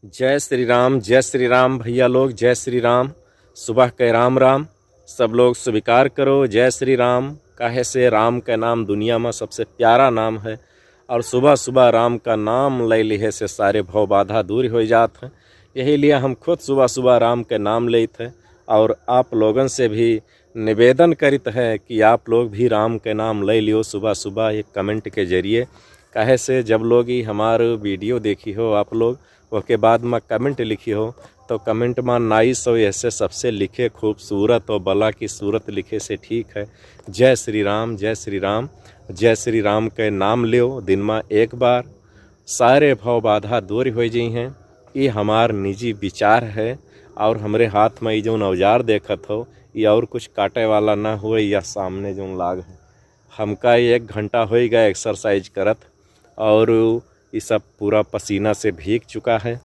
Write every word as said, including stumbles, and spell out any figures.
जय श्री राम, जय श्री राम भैया लोग, जय श्री राम। सुबह के राम राम, सब लोग स्वीकार करो जय श्री राम। काहे से राम के नाम दुनिया में सबसे प्यारा नाम है, और सुबह सुबह राम का नाम ले लिहे से सारे भव बाधा दूर हो जात हैं। यही लिए हम खुद सुबह सुबह राम के नाम लेत हैं, और आप लोगन से भी निवेदन करित है कि आप लोग भी राम के नाम ले लियो सुबह सुबह एक कमेंट के जरिए। काहे से जब लोग ही हमार वीडियो देखी हो आप लोग, ओके बाद में कमेंट लिखी हो, तो कमेंट में नाइस हो, ऐसे सबसे लिखे खूबसूरत और बला की सूरत लिखे से ठीक है। जय श्री राम, जय श्री राम, जय श्री राम के नाम लियो दिन में एक बार, सारे भव बाधा दूर हो जाई हैं। ये हमार निजी विचार है, और हमरे हाथ में ये जौन औजार देखत हो, ये और कुछ काटे वाला ना हो, या सामने जौन लाग है। हमका एक घंटा हो गया एक्सरसाइज करत, और ये सब पूरा पसीना से भीग चुका है।